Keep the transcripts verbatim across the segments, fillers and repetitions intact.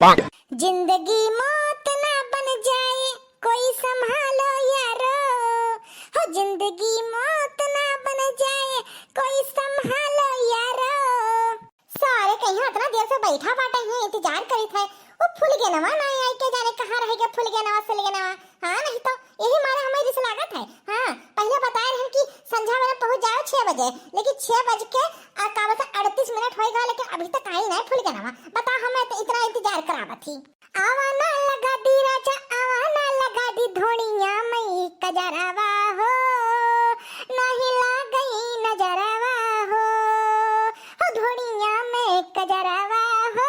जिंदगी मौत ना बन जाए कोई संभालो यारो, हो जिंदगी मौत ना बन जाए कोई संभालो यारो। सारे कहिया इतना देर से बैठा बाटे, हियाँ इंतजार करित है। वो फुलगेनवा ना आई, के जाने कहाँ रह गया फुलगेनवा, सुलगेनवा। हाँ, नहीं तो यही मारे हमें रिस लागत है। हाँ, पहले बताए रहन कि संझा में पहुँच जाओ छह बजे, लेकिन छह बज के, आ, का बोलते, अड़तीस मिनट होइ गवा, लेकिन अभी तक आई नहीं फुलगेनवा। बताओ, हमें तो इतना इंतजार करावत ही। आवा ना लगा दी राजा, आवा ना लगा दी धोनिया मई कजरवा हो, नहीं लागई नजरवा हो, हो धोनिया में कजरवा हो,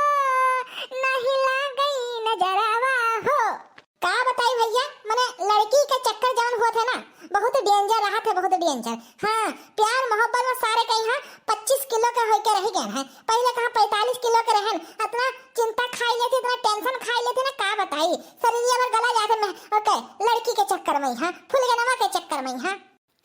नहीं लागई नजरवा हो। का बताई भैया, मने लड़की के चक्कर जौन होत है ना, बहुत danger रहत है, बहुत danger। हाँ, प्यार मोहब्बत में सारे कहीं हाँ पच्चीस किलो के होके रह गए हैं। पहले कहाँ पैंतालीस किलो के रहन, इतना चिंता खाई लेती, इतना tension खाई लेती ना, का बताई। शरीरिया भर गला जाते में, ओके, लड़की के चक्कर में हाँ, फुलगेनवा के चक्कर में हाँ।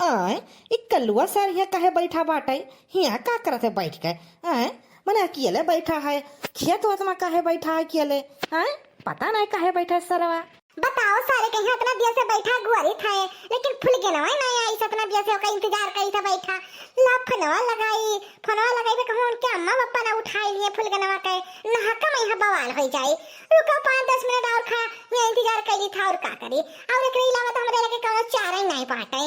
आय, ई कल्लुआ सार हियाँ काहे बैठा बाटे? हियाँ का करत है बैठ के? आय, मने अकेले बैठा है, खेत वेत में काहे बैठा है अकेले? आय, पता नहीं काहे बैठा है सरवा। बताओ सारे, कहीं इतना देर से बैठा गुआरी था, लेकिन फुलगेनवा नहीं आई, इतना देर से ओका इंतजार करी था बैठा। ला फोनवा लगाई, फोनवा लगाई पे कहूँ उनके अम्मा पापा ना उठाई लिए फुलगेनवा के, नहका में यहाँ बवाल हो जाए। रुको पाँच दस मिनट और खा, यहाँ इंतजार करी था और का करी। और एकरे अलावा तो हमरे लगे कौनो चारा ही नहीं बाटे।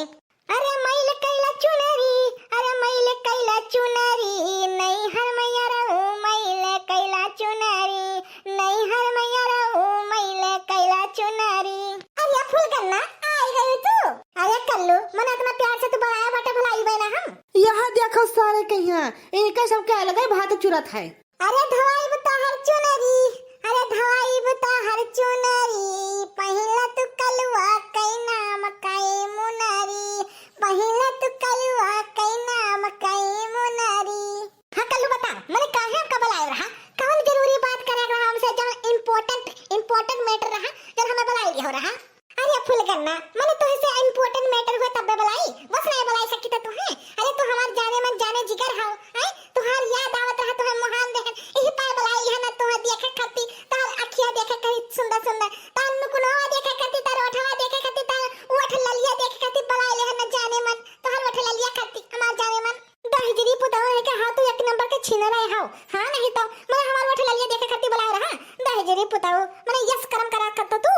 अरे मैल कैला चुनरी, अरे मैल कैला चुनरी, नैहर मैया रहू मैल कैला चुनरी, नैहर मैया रहू मैल कैला चुनरी। अरे फुलगेनवा, आई गई तू? अरे कल्लू, मने इतना प्यार से तू बुलाया बाटे, भुलाई बे ना हम। यहाँ देखो सारे कहिया, इनके सबके अलग ही भात चुरत है। अरे धोआइब तोहर चुनरी, अरे धोआइब तोहर चुनरी, पहिला तू कलुआ कई नाम कई मुनरी, पहिला तू कलुआ कई नाम कई मुनरी। हाँ कल्लू बता, मने काहे हमका बुलाए रहा? कौन जरूरी बात करे रहा हमसे, जौन important, important matter रहा, जौन हमें बुलाए हो रहा? अरे फुलगेनवा, मने तोहे से important matter हुआ तब्बे बुलाई, बस नहीं बुलाई सकी तो तुहे। अरे तू हमार जाने मन जाने जिगर हौ, हैं? तुहार याद आवत रहा, तुहे मोहान रहन, यही पाए बुलाई है ना तुहे देखे खाती, तार अखिया देखे खाती सुंदर सुंदर, तार नुकुनवा देखे खाती, तार ओठवा देखे खाती, तार ओठ ललिया देखे खाती बुलाई ले है ना जाने मन, तुहार ओठ ललिया खाती हमार जाने मन। दहिजरी पुतहु है के हाँ तू एक नंबर के छीने रहे हौ, हाँ नहीं तो मने हमार ओठ ललिया देखे खाती बुलाए रहा, दहिजरी पुतहु, मने यस करम करा करतो तू।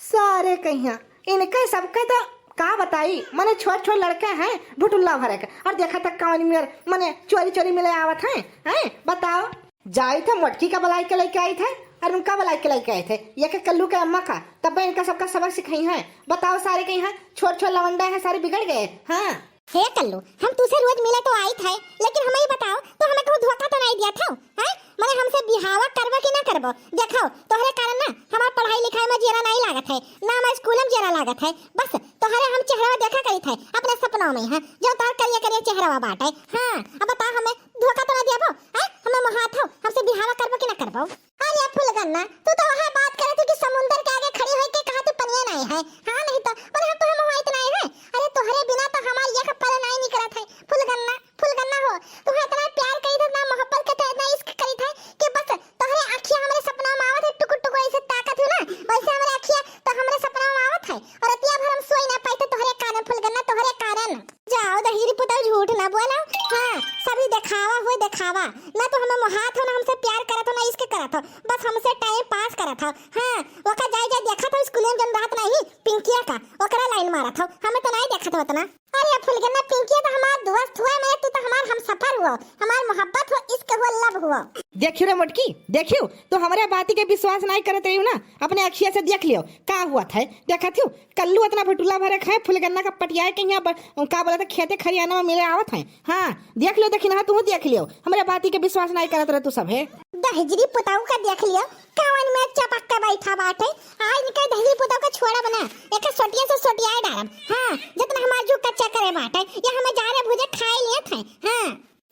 सारे कहिया, इनके सबके तो का बताई, मने छोट छोट लड़के हैं, भुटुल्ला भरे के, और देखा तक कौन मेर, मने चोरी चोरी मिले आवत हैं, हैं? बताओ, जाई थे मोटकी का बुलाई के लेके आई थे, और उनका बुलाई के लेके आए थे, ये के कल्लू के अम्मा का, तब इनका सबका सबक सिखाई हैं। बताओ, सारे कहिया, छोट छोट लवंडा हैं, सारे बिगड़ गए, हाँ। हे कल्लू, हम तुसे रोज मिले तो आइत है, लेकिन हमें ही बताओ, तो हमें कहूँ धोखा तो नहीं दिया था, हैं? मने हमसे बिहावा करबो कि ना करबो? देखो, तोहरे कारण ना हमार पढ़ाई लिखाई में जियरा नहीं लागत है, ना हमार स्कूल में जियरा लागत है। बस तोहरे हम चेहरा देखा करी थे अपने सपनों में, हाँ, जो तोहर करिया करिया चेहरा बाटे। हाँ, अब बता हमें धोखा तो ना दियाबो, हैं? हमें मोहात हो, हमसे बिहावा करबो कि ना करबो? अरे फुलगेनवा, तू तो वह बात करत है कि समुंदर के आगे खड़ी होके कहा तू पनिया नहीं है, हाँ नहीं तो, पर हम तो हम मोहाइत नहीं है। अरे तोहरे बिना तो हमार एक पल नहीं निकलत है फुलगेनवा। फुलगेनवा हो, तुहे इतना प्यार करी थे, इतना मोहब्बत करी थे, इतना इश्क करी थे कि बस तोहरे अखिया हमरे सपना में आवत है, टुकुर टुकुर ऐसे ताकत हो ना, वैसे हमरे अखिया तो हमरे सपना में आवत है। और रतिया भर हम सोई ना पाई थे तोहरे कारण फुलगेनवा, तोहरे कारण। जाओ दहिजरी पुतहु झूठ ना बोलो। हाँ, सभी देखावा हुए देखावा, ना तो हमें मोहात हो, ना हमसे प्यार करत हो, ना इश्क करत हो, बस हमसे time pass करत हो। हाँ, ओका जाए जाए देखत हो स्कूल में जौन रहत नहीं पिंकिया का, ओकरा line मारत हो, हमें तो नहीं देखत हो उतना। अरे फुलगेनवा, पिंकी तो हमार दोस्त हुआ, मने तू तो हमार हमसफर हुआ, हमार मोहब्बत हुआ, इश्क हुआ, love हुआ। देखियो रे मोटकी, देखियो, तो हमरे बाती के विश्वास नहीं करत रही ना, अपने अखिया से देख लियो का हुआ था। देखा थियो, कल्लू इतना भटूला भरे खाए, फुलगेनवा का पटियाए कहीं अब, का बोला था, खेते खरियाना में मिले आवत है। हाँ, देख लियो, देखी ना, तू देख लियो, हमरे बाती के विश्वास नहीं करत रहे तू सब है। दहिजरी पुतहु का देख लियो, कावन में चपक के बैठा बाटे। आज इनके दहिजरी पुतहु का छोड़ब ना, एके सोटिया से सोटियाए डारब। हाँ, जितना हमार जू कच्चा करे बाटे, ये हमें जाने भूजे खाए लिए थे। हाँ।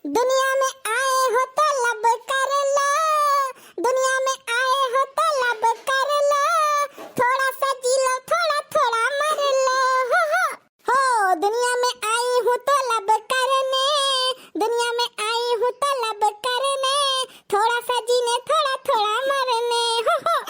दुनिया में आए हो तो लब कर लो, दुनिया में आए हो तो लब कर लो, थोड़ा सा जी लो, थोड़ा थोड़ा मर लो। हो हो। हो, दुनिया में आई हूँ तो लब करने, दुनिया में आई हूँ तो लब करने, थोड़ा सा जीने, थोड़ा थोड़ा मरने। हो हो।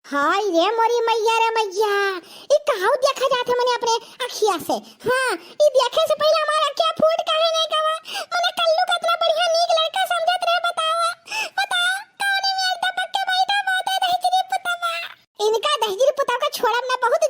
हाय रे मोरी मैया रे मैया, ई काऊ देखा जात है मने अपने अखिया से। हाँ, ई देखे से पहिले हमार अखिया फूट काहे नहीं गवा? मने कल्लू का इतना बढ़िया नीक लड़का समझत रहे, बतावा, बतावा, कौने में एकदम पक्के बैठा बाटे दहिजरी पुतवा। इनका दहिजरी पुतवा का छोड़ब ना, बहुत